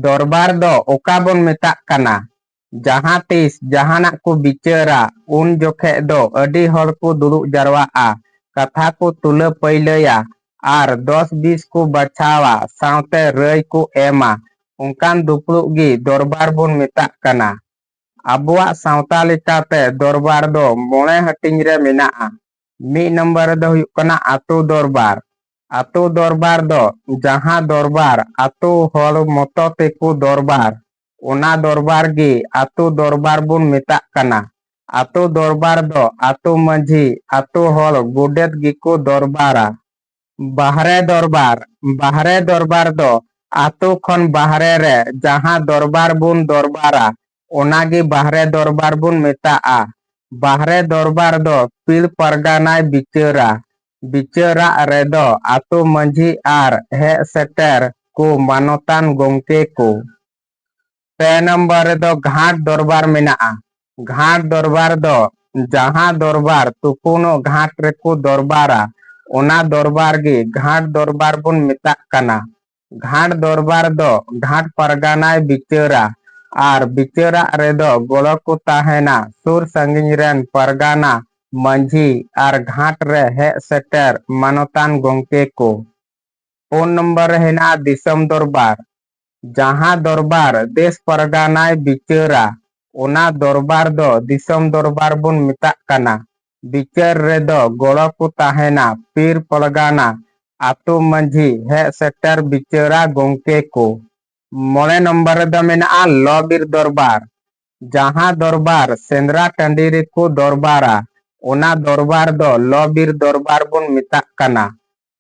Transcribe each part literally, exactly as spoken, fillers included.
ᱫᱚᱨᱵᱟᱨ ᱫᱚ ᱚᱠᱟ ᱵᱚᱱ ᱢᱮᱛᱟᱜ ᱠᱟᱱᱟ? ᱡᱟᱦᱟᱸ ᱛᱤᱥ ᱡᱟᱦᱟᱱᱟᱜ ᱠᱚ ᱵᱤᱪᱟᱹᱨᱟ, ᱩᱱ ᱡᱚᱠᱷᱮᱡ ᱫᱚ ᱟᱹᱰᱤ ᱦᱚᱲ ᱠᱚ ᱫᱩᱲᱩᱵ ᱡᱟᱨᱣᱟᱜᱼᱟ, ᱠᱟᱛᱷᱟ ᱠᱚ ᱛᱩᱞᱟᱹ ᱯᱟᱹᱭᱞᱟᱹᱭᱟ ᱟᱨ ᱫᱚᱥ ᱵᱤᱥ ᱠᱚ ᱵᱟᱪᱷᱟᱣᱟ, ᱥᱟᱶᱛᱮ ᱨᱟᱹᱭ ᱠᱚ ᱮᱢᱟ᱾ ᱚᱱᱠᱟᱱ ᱫᱩᱯᱲᱩᱵ ᱜᱮ ᱫᱚᱨᱵᱟᱨ ᱵᱚᱱ ᱢᱮᱛᱟᱜ ᱠᱟᱱᱟ᱾ ᱟᱵᱚᱣᱟᱜ ᱥᱟᱶᱛᱟ ᱞᱮᱠᱟᱛᱮ ᱫᱚᱨᱵᱟᱨ ᱫᱚ ᱢᱚᱬᱮ ᱦᱟᱹᱴᱤᱧ ᱨᱮ ᱢᱮᱱᱟᱜᱼᱟ᱾ ᱢᱤᱫ ᱱᱚᱢᱵᱚᱨ ᱨᱮᱫᱚ ᱦᱩᱭᱩᱜ ᱠᱟᱱᱟ ᱟᱛᱳ ᱫᱚᱨᱵᱟᱨ᱾ ᱟᱛᱳ ᱫᱚᱨᱵᱟᱨ ᱫᱚ ᱡᱟᱦᱟᱸ ᱫᱚᱨᱵᱟᱨ ᱟᱛᱳ ᱦᱚᱲ ᱢᱚᱛᱚ ᱛᱮᱠᱚ ᱫᱚᱨᱵᱟᱨ, ᱚᱱᱟ ᱫᱚᱨᱵᱟᱨ ᱜᱮ ᱟᱛᱳ ᱫᱚᱨᱵᱟᱨ ᱵᱚᱱ ᱢᱮᱛᱟᱜ ᱠᱟᱱᱟ᱾ ᱟᱛᱳ ᱫᱚᱨᱵᱟᱨ ᱫᱚ ᱟᱛᱳ ᱢᱟᱹᱡᱷᱤ, ᱟᱛᱳ ᱦᱚᱲ, ᱜᱚᱰᱮᱛ ᱜᱮᱠᱚ ᱫᱚᱨᱵᱟᱨᱟ᱾ ᱵᱟᱦᱨᱮ ᱫᱚᱨᱵᱟᱨ᱾ ᱵᱟᱦᱨᱮ ᱫᱚᱨᱵᱟᱨ ᱫᱚ ᱟᱛᱳ ᱠᱷᱚᱱ ᱵᱟᱦᱨᱮ ᱨᱮ ᱡᱟᱦᱟᱸ ᱫᱚᱨᱵᱟᱨ ᱵᱚᱱ ᱫᱚᱨᱵᱟᱨᱟ, ᱚᱱᱟ ᱜᱮ ᱵᱟᱦᱨᱮ ᱫᱚᱨᱵᱟᱨ ᱵᱚᱱ ᱢᱮᱛᱟᱜᱼᱟ᱾ ᱵᱟᱦᱨᱮ ᱫᱚᱨᱵᱟᱨ ᱫᱚ ᱯᱤᱲ ᱯᱟᱨᱜᱟᱱᱟᱭ ᱵᱤᱪᱟᱹᱨᱟ᱾ ᱵᱤᱪᱟᱹᱨᱟᱜ ᱨᱮᱫᱚ ᱟᱛᱳ ᱢᱟᱹᱡᱷᱤ ᱟᱨ ᱦᱮᱡ ᱥᱮᱴᱮᱨ ᱠᱚ ᱢᱟᱱᱚᱛᱟᱱ ᱜᱚᱢᱠᱮ ᱠᱚ᱾ ᱯᱮ ᱱᱚᱢᱵᱚᱨ ᱨᱮᱫᱚ ᱜᱷᱟᱴ ᱫᱚᱨᱵᱟᱨ ᱢᱮᱱᱟᱜᱼᱟ᱾ ᱜᱷᱟᱴ ᱫᱚᱨᱵᱟᱨ ᱫᱚ ᱡᱟᱦᱟᱸ ᱫᱚᱨᱵᱟᱨ ᱛᱩᱯᱩᱱᱚᱜ ᱜᱷᱟᱴ ᱨᱮᱠᱚ ᱫᱚᱨᱵᱟᱨᱟ, ᱚᱱᱟ ᱫᱚᱨᱵᱟᱨ ᱜᱮ ᱜᱷᱟᱴ ᱫᱚᱨᱵᱟᱨ ᱵᱚᱱ ᱢᱮᱛᱟᱜ ᱠᱟᱱᱟ᱾ ᱜᱷᱟᱴ ᱫᱚᱨᱵᱟᱨ ᱫᱚ ᱜᱷᱟᱴ ᱯᱟᱨᱜᱟᱱᱟᱭ ᱵᱤᱪᱟᱹᱨᱟ ᱟᱨ ᱵᱤᱪᱟᱹᱨᱟᱜ ᱨᱮᱫᱚ ᱜᱚᱲᱚ ᱠᱚ ᱛᱟᱦᱮᱱᱟ ᱥᱩᱨ ᱥᱟᱺᱜᱤᱧ ᱨᱮᱱ ᱯᱟᱨᱜᱟᱱᱟ, ᱢᱟᱹᱡᱷᱤ ᱟᱨ ᱜᱷᱟᱴ ᱨᱮ ᱦᱮᱡ ᱥᱮᱴᱮᱨ ᱢᱟᱱᱚᱛᱟᱱ ᱜᱚᱢᱠᱮ ᱠᱚ᱾ ᱯᱩᱱ ᱱᱚᱢᱵᱚᱨ ᱨᱮ ᱦᱮᱱᱟᱜᱼᱟ ᱫᱤᱥᱚᱢ ᱫᱚᱨᱵᱟᱨ᱾ ᱡᱟᱦᱟᱸ ᱫᱚᱨᱵᱟᱨ ᱫᱮᱥ ᱯᱟᱨᱜᱟᱱᱟᱭ ᱵᱤᱪᱟᱹᱨᱟ, ᱚᱱᱟ ᱫᱚᱨᱵᱟᱨ ᱫᱚ ᱫᱤᱥᱚᱢ ᱫᱚᱨᱵᱟᱨ ᱵᱚᱱ ᱢᱮᱛᱟᱜ ᱠᱟᱱᱟ᱾ ᱵᱤᱪᱟᱹᱨ ᱨᱮᱫᱚ ᱜᱚᱲᱚ ᱠᱚ ᱛᱟᱦᱮᱱᱟ ᱯᱤᱨ ᱯᱟᱨᱜᱟᱱᱟ, ᱟᱛᱳ ᱢᱟᱹᱡᱷᱤ, ᱦᱮᱡ ᱥᱮᱴᱮᱨ ᱵᱤᱪᱟᱹᱨᱟ ᱜᱚᱢᱠᱮ ᱠᱚ᱾ ᱢᱚᱬᱮ ᱱᱚᱢᱵᱚᱨ ᱨᱮᱫᱚ ᱢᱮᱱᱟᱜᱼᱟ ᱞᱚ ᱵᱤᱨ ᱫᱚᱨᱵᱟᱨ᱾ ᱡᱟᱦᱟᱸ ᱫᱚᱨᱵᱟᱨ ᱥᱮᱸᱫᱽᱨᱟ ᱴᱟᱺᱰᱤ ᱨᱮᱠᱚ ᱫᱚᱨᱵᱟᱨᱟ, ᱚᱱᱟ ᱫᱚᱨᱵᱟᱨ ᱫᱚ ᱞᱚ ᱵᱤᱨ ᱫᱚᱨᱵᱟᱨ ᱵᱚᱱ ᱢᱮᱛᱟᱜ ᱠᱟᱱᱟ᱾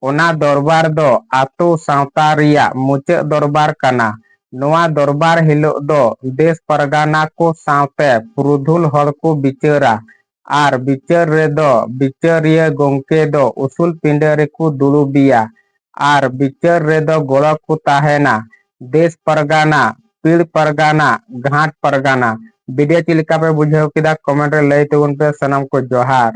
ᱚᱱᱟ ᱫᱚᱨᱵᱟᱨ ᱫᱚ ᱟᱛᱳ ᱥᱟᱶᱛᱟ ᱨᱮᱭᱟᱜ ᱢᱩᱪᱟᱹᱫ ᱫᱚᱨᱵᱟᱨ ᱠᱟᱱᱟ᱾ ᱱᱚᱣᱟ ᱫᱚᱨᱵᱟᱨ ᱦᱤᱞᱳᱜ ᱫᱚ ᱫᱮᱥ ᱯᱟᱨᱜᱟᱱᱟ ᱠᱚ ᱥᱟᱶᱛᱮ ᱯᱩᱨᱩᱫᱷᱩᱞ ᱦᱚᱲ ᱠᱚ ᱵᱤᱪᱟᱹᱨᱟ ᱟᱨ ᱵᱤᱪᱟᱹᱨ ᱨᱮᱫᱚ ᱵᱤᱪᱟᱹᱨᱤᱭᱟᱹ ᱜᱚᱢᱠᱮ ᱫᱚ ᱩᱥᱩᱞ ᱯᱤᱸᱰᱟᱹ ᱨᱮᱠᱚ ᱫᱩᱲᱩᱵᱮᱭᱟ ᱟᱨ ᱵᱤᱪᱟᱹᱨ ᱨᱮᱫᱚ ᱜᱚᱲᱚ ᱠᱚ ᱛᱟᱦᱮᱱᱟ ᱫᱮᱥ ᱯᱟᱨᱜᱟᱱᱟ, ᱯᱤᱲ ᱯᱟᱨᱜᱟᱱᱟ, ᱜᱷᱟᱴ ᱯᱟᱨᱜᱟᱱᱟ᱾ ᱵᱷᱤᱰᱤᱭᱳ ᱪᱮᱫ ᱞᱮᱠᱟ ᱯᱮ ᱵᱩᱡᱷᱟᱹᱣ ᱠᱮᱫᱟ, ᱠᱚᱢᱮᱱᱴ ᱨᱮ ᱞᱟᱹᱭ ᱛᱟᱵᱚᱱ ᱯᱮ᱾ ᱥᱟᱱᱟᱢ ᱠᱚ ᱡᱚᱦᱟᱨ᱾